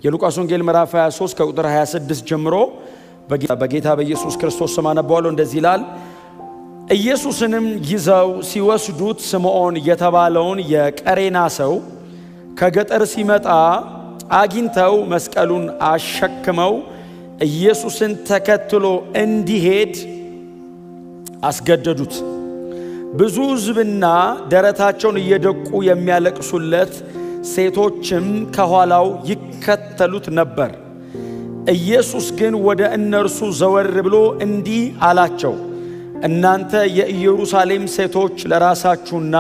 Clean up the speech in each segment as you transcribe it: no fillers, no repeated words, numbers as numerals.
የሉቃስ ወንጌል ምዕራፍ 23 ከቁጥር 26 ጀምሮ በጌታ በኢየሱስ ክርስቶስ ስም አነበዋለሁ። እንደዚህ ይላል። ኢየሱስንም ይዘው ሲወስዱት ስምዖን የተባለውን የቀሬና ሰው ከገጠር ሲመጣ አግኝተው መስቀሉን አሸክመው ኢየሱስን ተከትሎ እንዲሄድ አስገደዱት። ብዙ ሕዝብና ደረታቸውን እየደቁ የሚያለቅሱለት ሴቶችም ከኋላው ይከተሉት ነበር። ኢየሱስ ግን ወደ እነርሱ ዘወር ብሎ እንዲህ አላቸው፣ እናንተ የኢየሩሳሌም ሴቶች ለራሳችሁና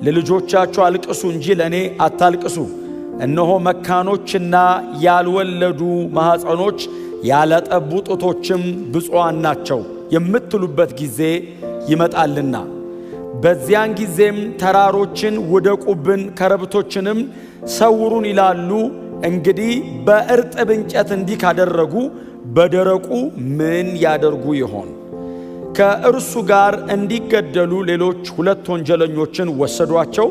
ለልጆቻችሁ አልቅሱ እንጂ ለእኔ አታልቅሱ። እነሆ መካኖችና ያልወለዱ ማኅፀኖች ያላጠቡ ጡቶችም ብፁዓን ናቸው የምትሉበት ጊዜ ይመጣልና። በዚያን ጊዜም ተራሮችን ውደቁብን፣ ኮረብቶችንም ሰውሩን ይላሉ። እንግዲህ በእርጥብ እንጨት እንዲህ ካደረጉ በደረቁ ምን ያደርጉ ይሆን? ከእርሱ ጋር እንዲገደሉ ሌሎች ሁለት ወንጀለኞችን ወሰዷቸው።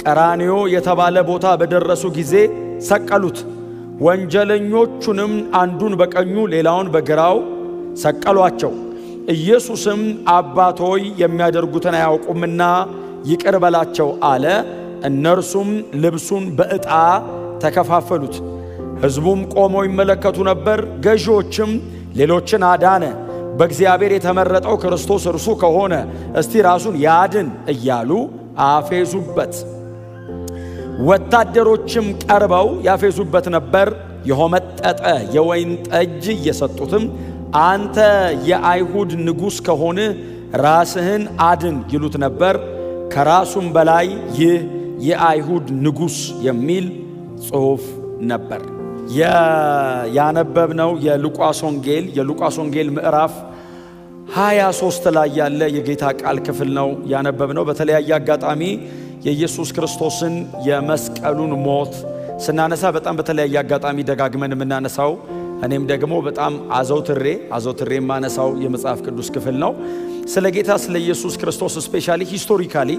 ቀራንዮ የተባለ ቦታ በደረሱ ጊዜ ሰቀሉት። ወንጀለኞቹንም አንዱን በቀኙ ሌላውን በግራው ሰቀሏቸው። ኢየሱስም አባት ሆይ የሚያደርጉትን አያውቁምና ይቅር በላቸው አለ። እነርሱም ልብሱን በዕጣ ተከፋፈሉት። ሕዝቡም ቆመው ይመለከቱ ነበር። ገዢዎችም ሌሎችን አዳነ፣ በእግዚአብሔር የተመረጠው ክርስቶስ እርሱ ከሆነ እስቲ ራሱን ያድን እያሉ አፌዙበት። ወታደሮችም ቀርበው ያፌዙበት ነበር። የሆመጠጠ የወይን ጠጅ እየሰጡትም አንተ የአይሁድ ንጉሥ ከሆንህ ራስህን አድን ይሉት ነበር። ከራሱም በላይ ይህ የአይሁድ ንጉሥ የሚል ጽሑፍ ነበር። ያነበብነው የሉቃስ ወንጌል ምዕራፍ 23 ላይ ያለ የጌታ ቃል ክፍል ነው ያነበብነው። በተለያየ አጋጣሚ የኢየሱስ ክርስቶስን የመስቀሉን ሞት ስናነሳ በጣም በተለያየ አጋጣሚ ደጋግመን የምናነሳው፣ እኔም ደግሞ በጣም አዘውትሬ አዘውትሬ የማነሳው የመጽሐፍ ቅዱስ ክፍል ነው። ስለ ጌታ ስለ ኢየሱስ ክርስቶስ especially historically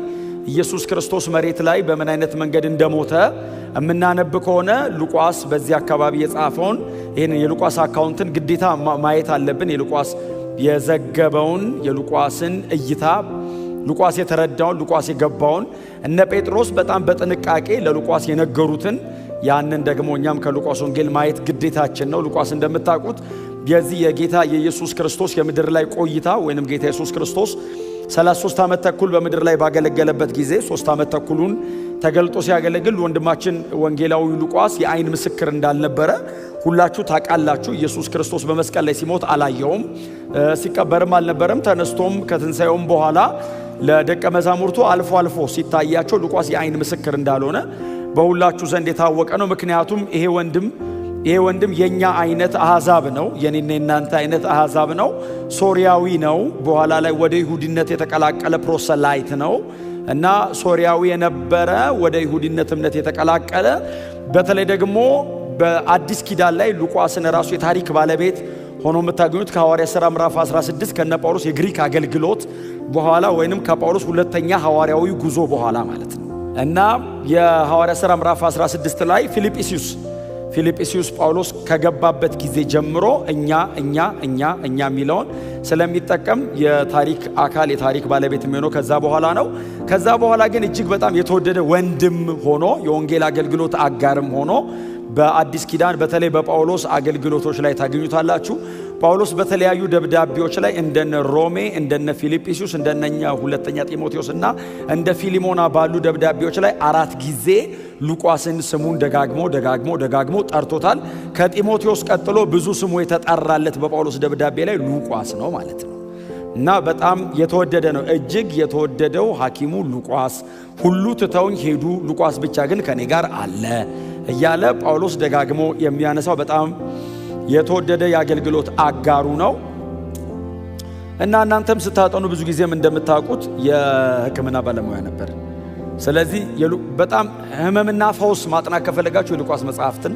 ኢየሱስ ክርስቶስ መሬት ላይ በምን አይነት መንገድ እንደሞተ የምናነብ ከሆነ ሉቃስ በዚህ አካባቢ የጻፈውን ይህንን የሉቃስ አካውንትን ግዴታ ማየት አለብን። የሉቃስ የዘገበውን፣ የሉቃስን እይታ፣ ሉቃስ የተረዳውን፣ ሉቃስ የገባውን፣ እነ ጴጥሮስ በጣም በጥንቃቄ ለሉቃስ የነገሩትን ያንን ደግሞ እኛም ከሉቃስ ወንጌል ማየት ግዴታችን ነው። ሉቃስ እንደምታውቁት የዚህ የጌታ የኢየሱስ ክርስቶስ የምድር ላይ ቆይታ ወይንም ጌታ ኢየሱስ ክርስቶስ 33 ዓመት ተኩል በምድር ላይ ባገለገለበት ጊዜ 3 ዓመት ተኩሉን ተገልጦ ሲያገለግል ወንድማችን ወንጌላዊ ሉቃስ የአይን ምስክር እንዳልነበረ ሁላችሁ ታውቃላችሁ። ኢየሱስ ክርስቶስ በመስቀል ላይ ሲሞት አላየውም፣ ሲቀበርም አልነበረም። ተነስቶም ከትንሣኤውም በኋላ ለደቀ መዛሙርቱ አልፎ አልፎ ሲታያቸው ሉቃስ የአይን ምስክር እንዳልሆነ በሁላችሁ ዘንድ የታወቀ ነው። ምክንያቱም ይሄ ወንድም የኛ አይነት አሕዛብ ነው። የኔና የናንተ አይነት አሕዛብ ነው። ሶሪያዊ ነው። በኋላ ላይ ወደ ይሁዲነት የተቀላቀለ proselyte ነው እና ሶሪያዊ የነበረ፣ ወደ ይሁዲነት እምነት የተቀላቀለ፣ በተለይ ደግሞ በአዲስ ኪዳን ላይ ሉቃስን ራሱ የታሪክ ባለቤት ሆኖ የምታገኙት ከሐዋርያ ሥራ ምዕራፍ 16 ከነ ጳውሎስ የግሪክ አገልግሎት በኋላ ወይንም ከጳውሎስ ሁለተኛ ሐዋርያዊ ጉዞ በኋላ ማለት ነው። እና የሐዋርያ ሥራ ምዕራፍ 16 ላይ ፊልጵስዩስ ጳውሎስ ከገባበት ጊዜ ጀምሮ እኛ፣ እኛ፣ እኛ፣ እኛ የሚለውን ስለሚጠቀም የታሪክ አካል፣ የታሪክ ባለቤት የሚሆነው ከዛ በኋላ ነው። ከዛ በኋላ ግን እጅግ በጣም የተወደደ ወንድም ሆኖ፣ የወንጌል አገልግሎት አጋርም ሆኖ በአዲስ ኪዳን በተለይ በጳውሎስ አገልግሎቶች ላይ ታገኙታላችሁ። ጳውሎስ በተለያዩ ደብዳቤዎች ላይ እንደነ ሮሜ፣ እንደነ ፊልጵስዩስ፣ እንደነኛ ሁለተኛ ጢሞቴዎስ እና እንደ ፊሊሞና ባሉ ደብዳቤዎች ላይ አራት ጊዜ ሉቃስን ስሙን ደጋግሞ ደጋግሞ ደጋግሞ ጠርቶታል። ከጢሞቴዎስ ቀጥሎ ብዙ ስሙ የተጠራለት በጳውሎስ ደብዳቤ ላይ ሉቃስ ነው ማለት ነው። እና በጣም የተወደደ ነው። እጅግ የተወደደው ሐኪሙ ሉቃስ፣ ሁሉ ትተውኝ ሄዱ፣ ሉቃስ ብቻ ግን ከኔ ጋር አለ እያለ ጳውሎስ ደጋግሞ የሚያነሳው በጣም የተወደደ የአገልግሎት አጋሩ ነው። እና እናንተም ስታጠኑ ብዙ ጊዜም እንደምታውቁት የሕክምና ባለሙያ ነበር። ስለዚህ በጣም ህመምና ፈውስ ማጥናት ከፈለጋችሁ የሉቃስ መጽሐፍትን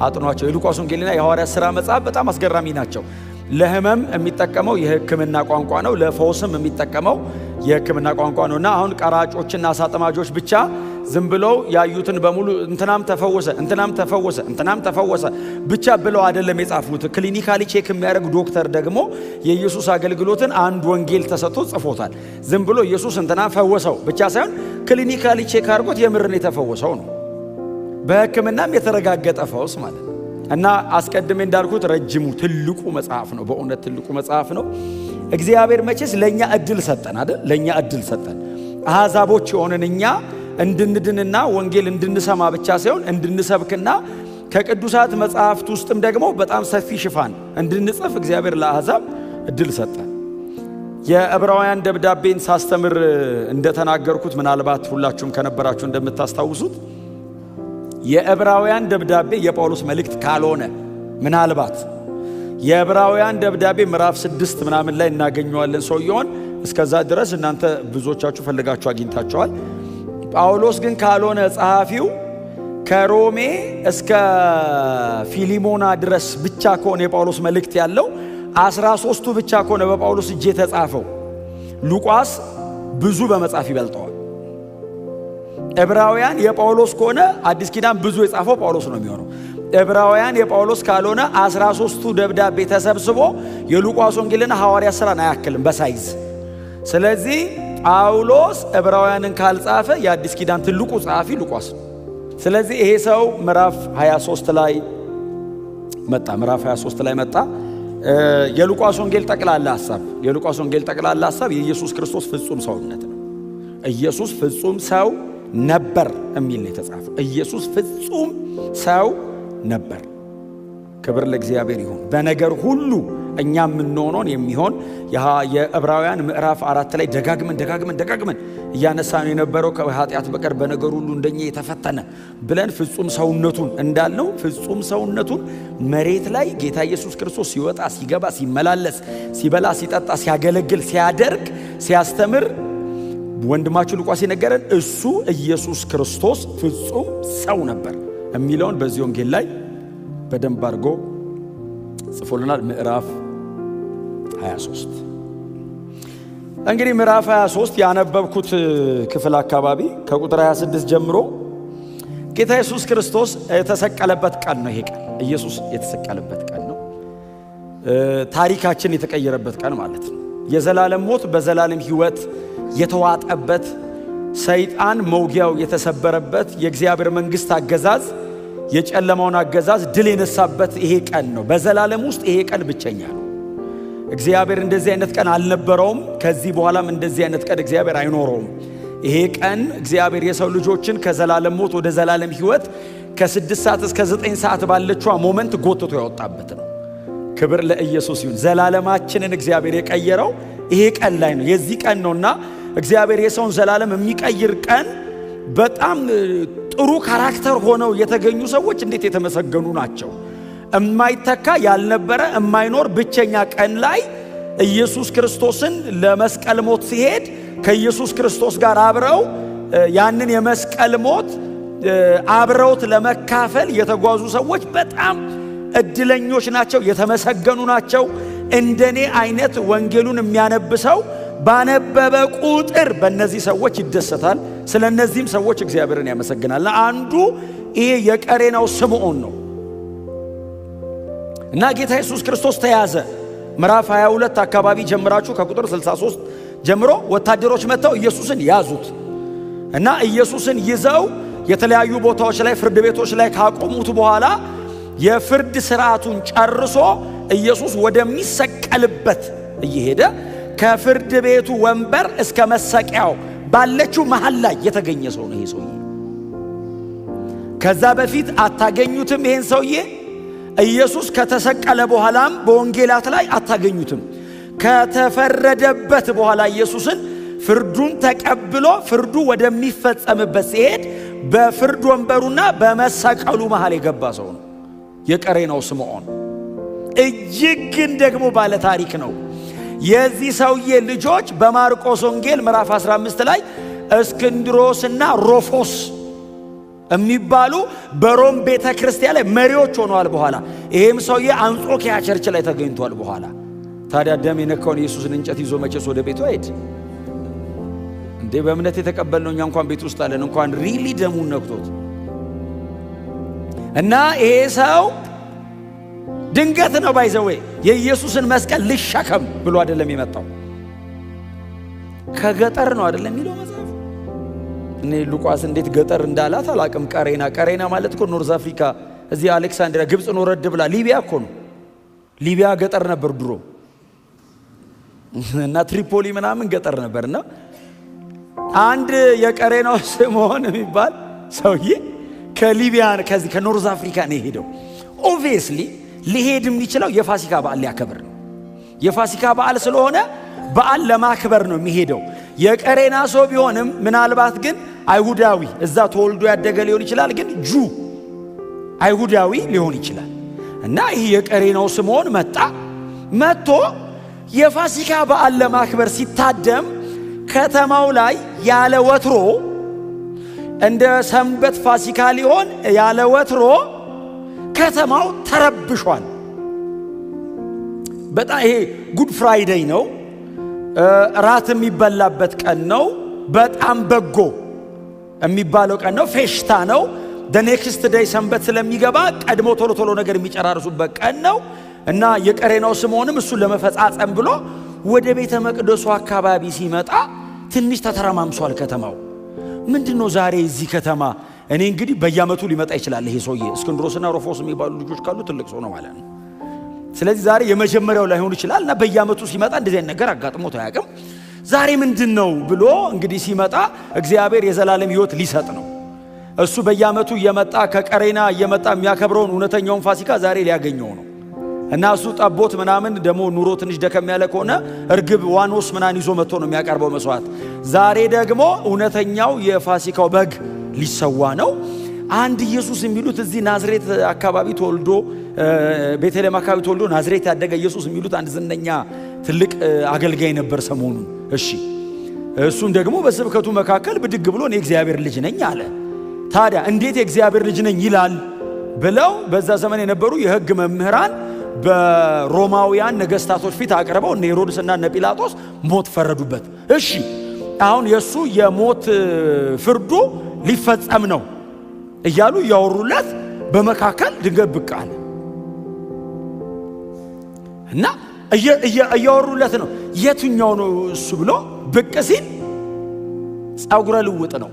አጥኗቸው። የሉቃስ ወንጌልና የሐዋርያት ሥራ መጽሐፍ በጣም አስገራሚ ናቸው። ለህመም የሚጠቀመው የሕክምና ቋንቋ ነው። ለፈውስም የሚጠቀመው የሕክምና ቋንቋ ነው። እና አሁን ቀራጮችና አሳ አጥማጆች ብቻ ዝም ብለው ያዩትን በሙሉ እንትናም ተፈወሰ፣ እንትናም ተፈወሰ፣ እንትናም ተፈወሰ ብቻ ብለው አይደለም የጻፉት። Clinically check የሚያደርግ ዶክተር ደግሞ የኢየሱስ አገልግሎትን አንድ ወንጌል ተሰጥቶ ጽፎታል። ዝም ብሎ ኢየሱስ እንትናም ፈወሰው ብቻ ሳይሆን clinically check አድርጎት የምርን የተፈወሰው ነው። በሕክምናም የተረጋገጠ ፈውስ ማለት ነው። እና አስቀድሜ እንዳልኩት ረጅሙ ትልቁ መጽሐፍ ነው። በእውነት ትልቁ መጽሐፍ ነው። እግዚአብሔር መቼስ ለእኛ እድል ሰጠን አይደል? ለእኛ እድል ሰጠን። አሕዛቦች የሆንን እኛ እንድንድንና ወንጌል እንድንሰማ ብቻ ሳይሆን እንድንሰብክና ከቅዱሳት መጽሐፍት ውስጥም ደግሞ በጣም ሰፊ ሽፋን እንድንጽፍ እግዚአብሔር ለአሕዛብ እድል ሰጠን። የዕብራውያን ደብዳቤን ሳስተምር እንደተናገርኩት፣ ምናልባት ሁላችሁም ከነበራችሁ እንደምታስታውሱት፣ የዕብራውያን ደብዳቤ የጳውሎስ መልእክት ካልሆነ፣ ምናልባት የዕብራውያን ደብዳቤ ምዕራፍ 6 ምናምን ላይ እናገኘዋለን ሰውየውን። እስከዛ ድረስ እናንተ ብዙዎቻችሁ ፈልጋችሁ አግኝታችኋል። ጳውሎስ ግን ካልሆነ ጸሐፊው፣ ከሮሜ እስከ ፊሊሞና ድረስ ብቻ ከሆነ የጳውሎስ መልእክት ያለው፣ 13ቱ ብቻ ከሆነ በጳውሎስ እጅ የተጻፈው፣ ሉቃስ ብዙ በመጻፍ ይበልጠዋል። ዕብራውያን የጳውሎስ ከሆነ አዲስ ኪዳን ብዙ የጻፈው ጳውሎስ ነው የሚሆነው። ዕብራውያን የጳውሎስ ካልሆነ 13ቱ ደብዳቤ ተሰብስቦ የሉቃስ ወንጌልና ሐዋርያ ሥራን አያክልም በ size። ስለዚህ ጳውሎስ ዕብራውያንን ካልጻፈ የአዲስ ኪዳን ትልቁ ጸሐፊ ሉቃስ ነው። ስለዚህ ይሄ ሰው ምዕራፍ 23 ላይ መጣ። ምዕራፍ 23 ላይ መጣ። የሉቃስ ወንጌል ጠቅላላ ሐሳብ የኢየሱስ ክርስቶስ ፍጹም ሰውነት ነው። ኢየሱስ ፍጹም ሰው ነበር የሚል ነው የተጻፈው። ኢየሱስ ፍጹም ሰው ነበር። ክብር ለእግዚአብሔር ይሁን። በነገር ሁሉ እኛ የምንሆነውን የሚሆን፣ የዕብራውያን ምዕራፍ 4 ላይ ደጋግመን ደጋግመን ደጋግመን እያነሳን የነበረው፣ ከኃጢአት በቀር በነገር ሁሉ እንደኛ የተፈተነ ብለን ፍጹም ሰውነቱን እንዳልነው፣ ፍጹም ሰውነቱን መሬት ላይ ጌታ ኢየሱስ ክርስቶስ ሲወጣ፣ ሲገባ፣ ሲመላለስ፣ ሲበላ፣ ሲጠጣ፣ ሲያገለግል፣ ሲያደርግ፣ ሲያስተምር ወንድማችሁ ሉቃስ የነገረን እሱ ኢየሱስ ክርስቶስ ፍጹም ሰው ነበር የሚለውን በዚህ ወንጌል ላይ በደንብ አድርጎ ጽፎልናል። ምዕራፍ 23፣ እንግዲህ ምዕራፍ 23 ያነበብኩት ክፍል አካባቢ ከቁጥር 26 ጀምሮ ጌታ ኢየሱስ ክርስቶስ የተሰቀለበት ቀን ነው። ይሄ ቀን ኢየሱስ የተሰቀለበት ቀን ነው። ታሪካችን የተቀየረበት ቀን ማለት ነው። የዘላለም ሞት በዘላለም ሕይወት የተዋጠበት፣ ሰይጣን መውጊያው የተሰበረበት፣ የእግዚአብሔር መንግሥት አገዛዝ የጨለማውን አገዛዝ ድል የነሳበት ይሄ ቀን ነው። በዘላለም ውስጥ ይሄ ቀን ብቸኛ ነው። እግዚአብሔር እንደዚህ አይነት ቀን አልነበረውም። ከዚህ በኋላም እንደዚህ አይነት ቀን እግዚአብሔር አይኖረውም። ይሄ ቀን እግዚአብሔር የሰው ልጆችን ከዘላለም ሞት ወደ ዘላለም ሕይወት ከ6 ሰዓት እስከ 9 ሰዓት ባለችዋ moment ጎትቶ ያወጣበት ነው። ክብር ለኢየሱስ ይሁን። ዘላለማችንን እግዚአብሔር የቀየረው ይሄ ቀን ላይ ነው። የዚህ ቀን ነውና እግዚአብሔር የሰውን ዘላለም የሚቀይር ቀን፣ በጣም ጥሩ character ሆነው የተገኙ ሰዎች እንዴት የተመሰገኑ ናቸው። እማይተካ፣ ያልነበረ፣ እማይኖር ብቸኛ ቀን ላይ ኢየሱስ ክርስቶስን ለመስቀል ሞት ሲሄድ ከኢየሱስ ክርስቶስ ጋር አብረው ያንን የመስቀል ሞት አብረውት ለመካፈል የተጓዙ ሰዎች በጣም እድለኞች ናቸው፣ የተመሰገኑ ናቸው። እንደኔ አይነት ወንጌሉን የሚያነብ ሰው ባነበበ ቁጥር በእነዚህ ሰዎች ይደሰታል። ስለ እነዚህም ሰዎች እግዚአብሔርን ያመሰግናል። አንዱ ይሄ የቀሬናው ስምዖን ነው እና ጌታ ኢየሱስ ክርስቶስ ተያዘ። ምዕራፍ 22 አካባቢ ጀምራችሁ ከቁጥር 63 ጀምሮ ወታደሮች መጥተው ኢየሱስን ያዙት እና ኢየሱስን ይዘው የተለያዩ ቦታዎች ላይ፣ ፍርድ ቤቶች ላይ ካቆሙት በኋላ የፍርድ ስርዓቱን ጨርሶ ኢየሱስ ወደሚሰቀልበት እየሄደ ከፍርድ ቤቱ ወንበር እስከ መሰቂያው ባለችው መሃል ላይ የተገኘ ሰው ነው ይሄ ሰውዬ። ከዛ በፊት አታገኙትም ይሄን ሰውዬ። ኢየሱስ ከተሰቀለ በኋላም በወንጌላት ላይ አታገኙትም። ከተፈረደበት በኋላ ኢየሱስን ፍርዱን ተቀብሎ ፍርዱ ወደሚፈጸምበት ሲሄድ በፍርድ ወንበሩና በመሰቀሉ መሃል የገባ ሰው ነው የቀሬናው ስምዖን። እጅግ ግን ደግሞ ባለ ታሪክ ነው። የዚህ ሰውዬ ልጆች በማርቆስ ወንጌል ምዕራፍ 15 ላይ እስክንድሮስና ሮፎስ የሚባሉ በሮም ቤተ ክርስቲያን ላይ መሪዎች ሆነዋል። በኋላ ይሄም ሰውዬ አንጾኪያ church ላይ ተገኝቷል። በኋላ ታዲያ ደም የነካውን ኢየሱስን እንጨት ይዞ መቼስ ወደ ቤቱ አይሄድ እንዴ? እንዴ በእምነት የተቀበልነው እኛ እንኳን ቤት ውስጥ አለን፣ እንኳን really ደሙን ነክቶት። እና ይሄ ሰው ድንገት ነው by the way፣ የኢየሱስን መስቀል ልሸከም ብሎ አይደለም የመጣው። ከገጠር ነው አይደለም የሚለው መጽሐፍ። እኔ ሉቃስ እንዴት ገጠር እንዳላት አላቅም። ቀሬና፣ ቀሬና ማለት እኮ North Africa፣ እዚህ አሌክሳንድሪያ ግብፅን ወረድ ብላ ሊቢያ እኮ ነው። ሊቢያ ገጠር ነበር ድሮ እና ትሪፖሊ ምናምን ገጠር ነበር። እና አንድ የቀሬናው ስምዖን የሚባል ሰውዬ ከሊቢያ፣ ከዚህ ከ North Africa ነው የሄደው። Obviously ሊሄድ የሚችለው የፋሲካ በዓል ሊያከብር ነው። የፋሲካ በዓል ስለሆነ በዓል ለማክበር ነው የሚሄደው። የቀሬና ሰው ቢሆንም ምናልባት ግን አይሁዳዊ፣ እዛ ተወልዶ ያደገ ሊሆን ይችላል፣ ግን Jew አይሁዳዊ ሊሆን ይችላል። እና ይህ የቀሬናው ስምዖን መጣ። መጥቶ የፋሲካ በዓል ለማክበር ሲታደም ከተማው ላይ ያለ ወትሮ፣ እንደ ሰንበት ፋሲካ ሊሆን ያለ ወትሮ ከተማው ተረብሿል። በጣም ይሄ Good Friday ነው፣ ራት የሚበላበት ቀን ነው። በጣም በጎ የሚባለው ቀን ነው። ፌሽታ ነው። Next day ሰንበት ስለሚገባ ቀድሞ ቶሎ ቶሎ ነገር የሚጨራርሱበት ቀን ነው። እና የቀሬናው ስምዖንም እሱን ለመፈጻጸም ብሎ ወደ ቤተ መቅደሱ አካባቢ ሲመጣ ትንሽ ተተረማምሷል ከተማው። ምንድን ነው ዛሬ እዚህ ከተማ? እኔ እንግዲህ በየዓመቱ ሊመጣ ይችላል ይሄ ሰውዬ። እስክንድሮስና ሮፎስ የሚባሉ ልጆች ካሉ ትልቅ ሰው ነው ማለት ነው። ስለዚህ ዛሬ የመጀመሪያው ላይሆን ይችላል እና በየዓመቱ ሲመጣ እንደዚህ አይነት ነገር አጋጥሞት አያውቅም። ዛሬ ምንድን ነው ብሎ እንግዲህ ሲመጣ እግዚአብሔር የዘላለም ሕይወት ሊሰጥ ነው። እሱ በየዓመቱ እየመጣ፣ ከቀሬና እየመጣ የሚያከብረውን እውነተኛውን ፋሲካ ዛሬ ሊያገኘው ነው። እና እሱ ጠቦት ምናምን ደግሞ ኑሮ ትንሽ ደከም ያለ ከሆነ እርግብ፣ ዋኖስ ምናምን ይዞ መጥቶ ነው የሚያቀርበው መስዋዕት። ዛሬ ደግሞ እውነተኛው የፋሲካው በግ ሊሰዋ ነው። አንድ ኢየሱስ የሚሉት፣ እዚህ ናዝሬት አካባቢ ተወልዶ፣ ቤተልሔም አካባቢ ተወልዶ ናዝሬት ያደገ ኢየሱስ የሚሉት አንድ ዝነኛ ትልቅ አገልጋይ ነበር ሰሞኑን። እሺ፣ እሱም ደግሞ በስብከቱ መካከል ብድግ ብሎ እኔ የእግዚአብሔር ልጅ ነኝ አለ። ታዲያ እንዴት የእግዚአብሔር ልጅ ነኝ ይላል ብለው በዛ ዘመን የነበሩ የሕግ መምህራን በሮማውያን ነገስታቶች ፊት አቅርበው እነ ሄሮድስና እነ ጲላጦስ ሞት ፈረዱበት። እሺ፣ አሁን የእሱ የሞት ፍርዱ ሊፈጸም ነው እያሉ እያወሩለት በመካከል ድንገት ብቅ አለ እና እያወሩለት ነው። የትኛው ነው እሱ ብሎ ብቅ ሲል ጸጉረ ልውጥ ነው።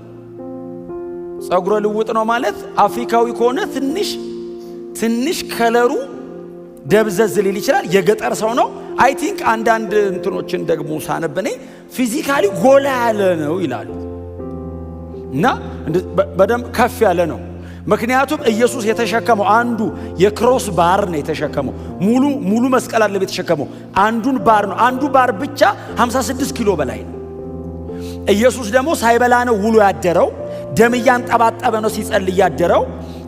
ጸጉረ ልውጥ ነው ማለት አፍሪካዊ ከሆነ ትንሽ ትንሽ color ኡ ደብዘዝ ሊል ይችላል። የገጠር ሰው ነው። I think አንዳንድ እንትኖችን ደግሞ ሳነብ እኔ physically ጎላ ያለ ነው ይላሉ እና በደንብ ከፍ ያለ ነው። ምክንያቱም ኢየሱስ የተሸከመው አንዱ የ cross bar ነው የተሸከመው። ሙሉ ሙሉ መስቀል አይደለም የተሸከመው፣ አንዱን ባር ነው። አንዱ ባር ብቻ 56 ኪሎ በላይ ነው። ኢየሱስ ደግሞ ሳይበላ ነው ውሎ ያደረው። ደም እያንጠባጠበ ነው ሲጸልይ ያደረው።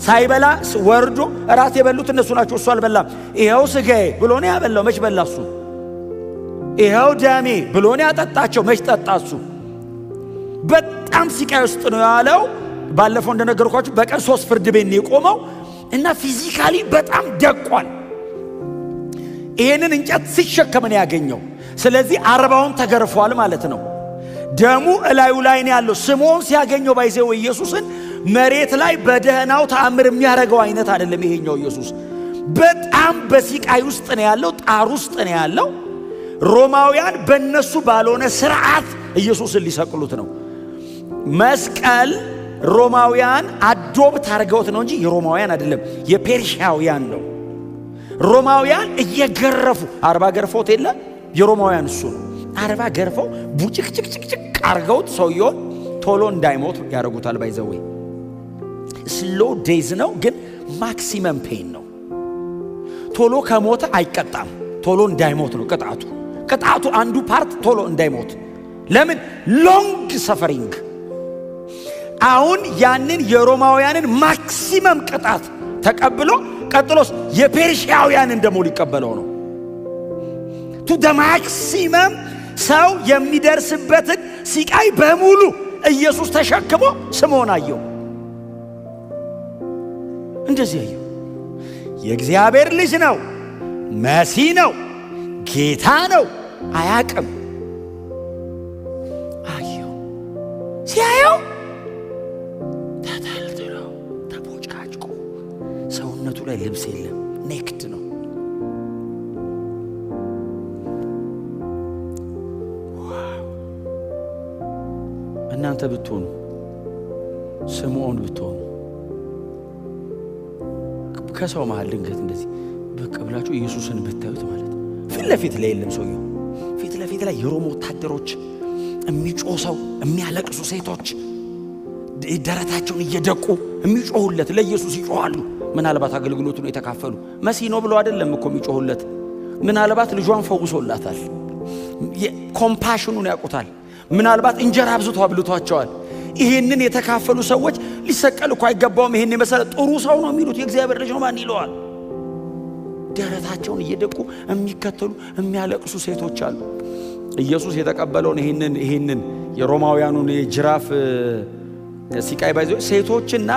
ሳይበላ ወርዶ እራት የበሉት እነሱ ናቸው፣ እሱ አልበላም። ይኸው ስጋዬ ብሎ ነው ያበላው። መች በላ እሱ? ይኸው ደሜ ብሎ ነው ያጠጣቸው። መች ጠጣ እሱ? በጣም ሲቃይ ውስጥ ነው ያለው። ባለፈው እንደነገርኳችሁ በቀን ሶስት ፍርድ ቤት ነው የቆመው እና physically በጣም ደቋል። ይሄንን እንጨት ሲሸከም ነው ያገኘው። ስለዚህ 40ውን ተገርፏል ማለት ነው። ደሙ እላዩ ላይ ነው ያለው። ስምዖን ሲያገኘው by the way ኢየሱስን መሬት ላይ በደህናው ተአምር የሚያደርገው አይነት አይደለም። ይሄኛው ኢየሱስ በጣም በሲቃይ ውስጥ ነው ያለው፣ ጣር ውስጥ ነው ያለው። ሮማውያን በእነሱ ባልሆነ ስርዓት ኢየሱስን ሊሰቅሉት ነው። መስቀል ሮማውያን adopt አድርገውት ነው እንጂ የሮማውያን አይደለም፣ የፔርሺያውያን ነው። ሮማውያን እየገረፉ 40 ገርፈውት የለ፣ የሮማውያን እሱ ነው። 40 ገርፈው ቡጭቅጭቅጭቅጭቅ አርገውት ሰውየውን ቶሎ እንዳይሞት ያደርጉታል። By the way slow death ነው፣ ግን maximum pain ነው። ቶሎ ከሞተ አይቀጣም። ቶሎ እንዳይሞት ነው ቅጣቱ። ቅጣቱ አንዱ part ቶሎ እንዳይሞት። ለምን? Long suffering። አሁን ያንን የሮማውያንን maximum ቅጣት ተቀብሎ ቀጥሎስ የፔርሺያውያንን ደግሞ ሊቀበለው ነው። To the maximum ሰው የሚደርስበትን ሲቃይ በሙሉ ኢየሱስ ተሸክሞ ስምዖን አየው። እንደዚህ አየው። የእግዚአብሔር ልጅ ነው፣ መሲህ ነው፣ ጌታ ነው። አያቅም። አየው። Naked ነው። እናንተ ብትሆኑ፣ ስምዖን ብትሆኑ፣ ከሰው መሃል ድንገት እንደዚህ ብቅ ብላችሁ ኢየሱስን ብታዩት ማለት ፊት ለፊት ላይ የለም ሰውየው። ፊት ለፊት ላይ የሮም ወታደሮች፣ የሚጮህ ሰው፣ የሚያለቅሱ ሴቶች ደረታቸውን እየደቁ የሚጮሁለት ለኢየሱስ ይጮሃሉ። ምናልባት አገልግሎቱን የተካፈሉ መሲህ ነው ብሎ አይደለም እኮ የሚጮሁለት። ምናልባት ልጇን ፈውሶላታል። Compassion ኑን ያውቁታል። ምናልባት እንጀራ አብዝቶ አብልቷቸዋል። ይሄንን የተካፈሉ ሰዎች ሊሰቀል እኮ አይገባውም፣ ይሄን የመሰለ ጥሩ ሰው ነው የሚሉት፣ የእግዚአብሔር ልጅ ነው ማን ይለዋል? ደረታቸውን እየደቁ የሚከተሉ የሚያለቅሱ ሴቶች አሉ። ኢየሱስ የተቀበለውን ይሄንን የሮማውያኑን የጅራፍ ሲቃይ ባይዘ ሴቶችና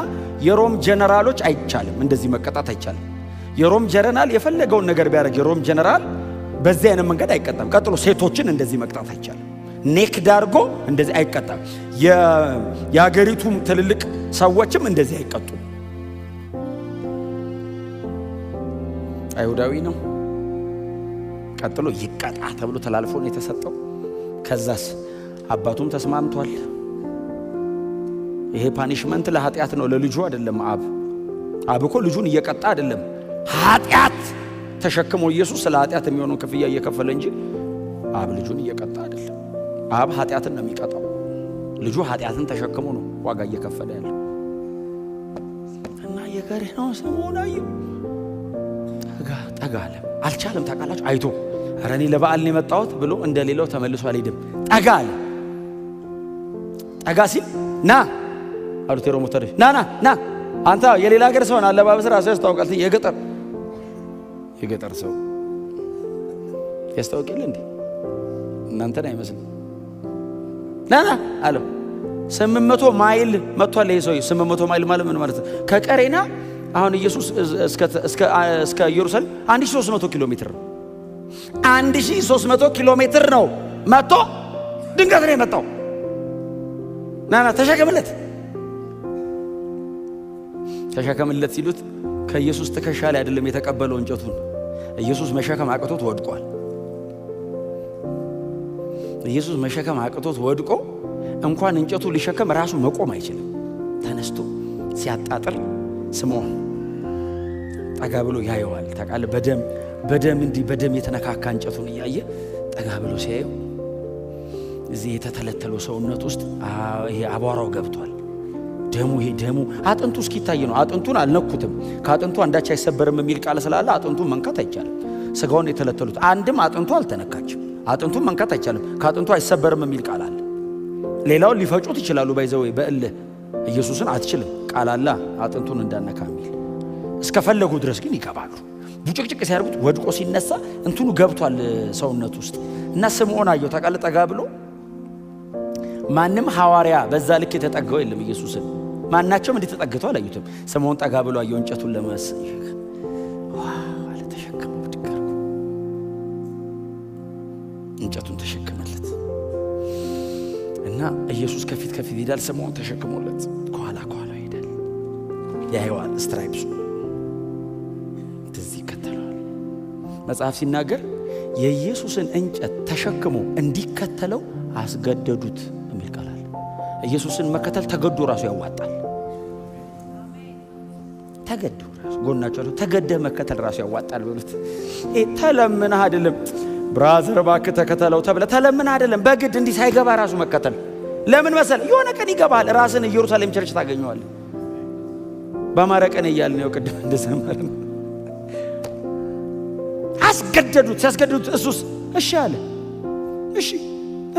የሮም ጀነራሎች አይቻልም፣ እንደዚህ መቀጣት አይቻልም። የሮም ጀነራል የፈለገውን ነገር ቢያደርግ የሮም ጀነራል በዚህ አይነት መንገድ አይቀጣም። ቀጥሎ ሴቶችን እንደዚህ መቅጣት አይቻልም። Naked አድርጎ እንደዚህ አይቀጣም። የአገሪቱም ትልልቅ ሰዎችም እንደዚህ አይቀጡም። አይሁዳዊ ነው። ቀጥሎ ይቀጣ ተብሎ ተላልፎ ነው የተሰጠው። ከዛስ አባቱም ተስማምቷል። ይሄ punishment ለኃጢአት ነው፣ ለልጁ አይደለም። አብ እኮ ልጁን እየቀጣ አይደለም፣ ኃጢአት ተሸክሞ ኢየሱስ ስለ ኃጢአት የሚሆነውን ክፍያ እየከፈለ እንጂ አብ ልጁን እየቀጣ አይደለም። አብ ኃጢአትን ነው የሚቀጣው። ልጁ ኃጢአትን ተሸክሞ ነው ዋጋ እየከፈለ ያለው። እና የቀሬናው ስምዖን አየው፣ ጠጋ ጠጋ አለ። አልቻለም። ታውቃላችሁ፣ አይቶ ኧረ እኔ ለበዓል ነው የመጣሁት ብሎ እንደሌላው ተመልሶ አልሄድም። ጠጋ አለ። ጠጋ ሲል ና አሉት የሮም ወታደሮች። ና ና ና አንተ የሌላ ሀገር ሰው አለባበስ ራሱ ያስታውቃል። የገጠር ሰው ያስታውቅ የለ እንዴ? እናንተን አይመስልም። ና ና አለው። 800 ማይል መጥቷል ይሄ ሰው። 800 ማይል ማለት ምን ማለት ነው? ከቀሬና አሁን ኢየሱስ እስከ ኢየሩሳሌም 1300 ኪሎ ሜትር ነው። 1300 ኪሎ ሜትር ነው መጥቶ፣ ድንገት ነው የመጣው። ና ና ተሸከምለት ተሸከምለት ሲሉት ከኢየሱስ ትከሻ ላይ አይደለም የተቀበለው እንጨቱን። ኢየሱስ መሸከም አቅቶት ወድቋል። ኢየሱስ መሸከም አቅቶት ወድቆ እንኳን እንጨቱ ሊሸከም ራሱ መቆም አይችልም። ተነስቶ ሲያጣጥር ስምዖን ጠጋ ብሎ ያየዋል። ታውቃለህ፣ በደም በደም እንዲህ በደም የተነካካ እንጨቱን እያየ ጠጋ ብሎ ሲያየው እዚህ የተተለተለው ሰውነት ውስጥ ይሄ አቧራው ገብቷል። ደሙ ይሄ ደሙ አጥንቱ እስኪታይ ነው። አጥንቱን አልነኩትም። ከአጥንቱ አንዳች አይሰበርም የሚል ቃል ስላለ አጥንቱን መንካት አይቻልም። ስጋውን የተለተሉት አንድም አጥንቱ አልተነካችም። አጥንቱን መንካት አይቻልም። ከአጥንቱ አይሰበርም የሚል ቃል አለ። ሌላውን ሊፈጩት ይችላሉ። By the way በእልህ ኢየሱስን አትችልም ቃል አለ አጥንቱን እንዳነካ የሚል። እስከፈለጉ ድረስ ግን ይገባሉ። ቡጭቅጭቅ ሲያደርጉት ወድቆ ሲነሳ እንትኑ ገብቷል ሰውነት ውስጥ። እና ስምዖን አየው። ታውቃለህ፣ ጠጋ ብሎ ማንም ሐዋርያ በዛ ልክ የተጠጋው የለም ኢየሱስን። ማናቸውም እንዲህ ተጠግተው አላዩትም። ስምዖን ጠጋ ብሎ አየው። እንጨቱን ለመስ አለ ተሸከመው፣ ብድግ አድርጎ እንጨቱን ተሸከመለት። እና ኢየሱስ ከፊት ከፊት ይሄዳል፣ ስምዖን ተሸክሞለት ከኋላ ከኋላ ይሄዳል። ያየዋል፣ stripes ኡ እንደዚህ ይከተለዋል። መጽሐፍ ሲናገር የኢየሱስን እንጨት ተሸክሞ እንዲከተለው አስገደዱት የሚል ቃል አለ። ኢየሱስን መከተል ተገዶ ራሱ ያዋጣል። ተገዶ ራሱ ጎናቸው ተገደህ መከተል ራሱ ያዋጣል በሉት። ተለምነህ አይደለም brother እባክህ ተከተለው ተብለህ ተለምነህ አይደለም፣ በግድ እንዲህ ሳይገባ ራሱ መከተል። ለምን መሰለህ? የሆነ ቀን ይገባሃል። ራስን ኢየሩሳሌም church ታገኘዋለህ። በአማረ ቀን እያልን ነው ቅድም እንደዘመርን። አስገደዱት። ሲያስገድዱት እሱስ እሺ አለ። እሺ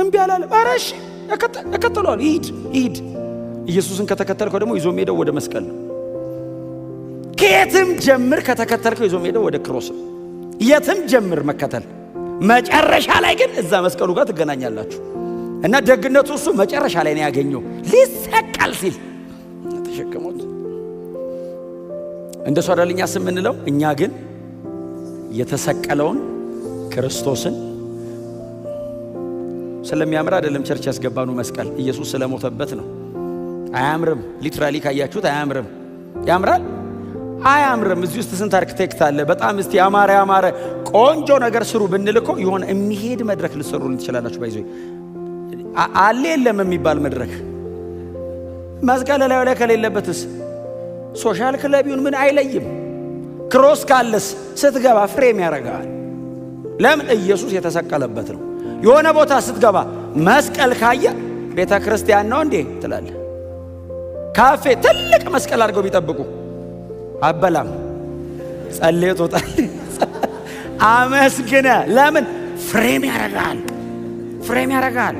እምቢ አላለም። ኧረ እሺ እከተለዋለሁ፣ ይሂድ ይሂድ። ኢየሱስን ከተከተልከው ደግሞ ይዞ የሚሄደው ወደ መስቀል ነው። ከየትም ጀምር ከተከተልከው ይዞ የሚሄደው ወደ cross ነው። የትም ጀምር መከተል፣ መጨረሻ ላይ ግን እዛ መስቀሉ ጋር ትገናኛላችሁ። እና ደግነቱ እሱ መጨረሻ ላይ ነው ያገኘው። ሊሰቀል ሲል ተሸክሞት እንደሱ አይደል እኛ ስምንለው። እኛ ግን የተሰቀለውን ክርስቶስን ስለሚያምር አይደለም church ያስገባነው መስቀል፣ ኢየሱስ ስለሞተበት ነው። አያምርም። Literally ካያችሁት አያምርም። ያምራል? አያምርም። እዚህ ውስጥ ስንት አርክቴክት አለ? በጣም እስቲ ያማረ ያማረ ቆንጆ ነገር ስሩ ብንል እኮ የሆነ የሚሄድ መድረክ ልትሰሩልን ትችላላችሁ። By the way አለ የለም የሚባል መድረክ መስቀል ላዩ ላይ ከሌለበትስ social club ይሁን ምን አይለይም። Cross ካለስ ስትገባ frame ያደርገዋል። ለምን? ኢየሱስ የተሰቀለበት ነው። የሆነ ቦታ ስትገባ መስቀል ካየ ቤተ ክርስቲያን ነው እንዴ ትላለህ። ካፌ ትልቅ መስቀል አድርገው ቢጠብቁ አበላም ጸልየ ትወጣለህ። አመስግነ ለምን? Frame ያደርጋል። Frame ያደርጋል።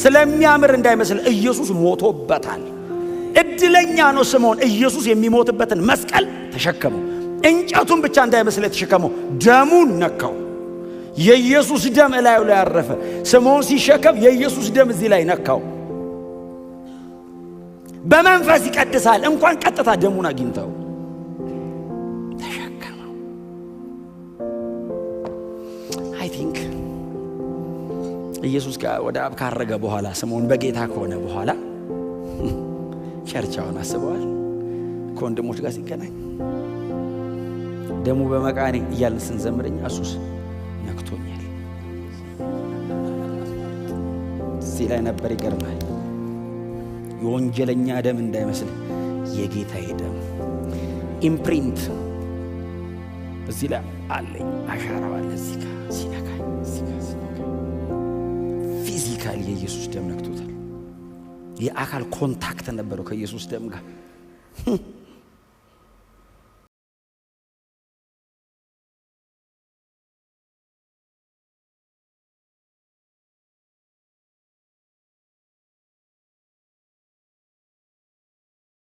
ስለሚያምር እንዳይመስል ኢየሱስ ሞቶበታል። እድለኛ ነው ስምዖን። ኢየሱስ የሚሞትበትን መስቀል ተሸከመው። እንጨቱን ብቻ እንዳይመስል የተሸከመው ደሙን ነካው። የኢየሱስ ደም እላዩ ላይ ያረፈ። ስምዖን ሲሸከም የኢየሱስ ደም እዚህ ላይ ነካው። በመንፈስ ይቀድሳል። እንኳን ቀጥታ ደሙን አግኝተው ተሸከመው። I think ኢየሱስ ወደ አብ ካረገ በኋላ፣ ስምዖን በጌታ ከሆነ በኋላ church ኣውን አስበዋል። ከወንድሞች ጋር ሲገናኝ ደሙ በመቃኔ እያልን ስንዘምረኛ እሱስ ነክቶኛል። እዚህ ላይ ነበር። ይገርማል። የወንጀለኛ ደም እንዳይመስል የጌታዬ ደም imprint እዚህ ላይ አለኝ፣ አሻራው አለ። እዚህ ጋር ሲነካኝ፣ እዚህ ጋር ሲነካኝ physically የኢየሱስ ደም ነክቶታል። የአካል contact ነበረው ከኢየሱስ ደም ጋር።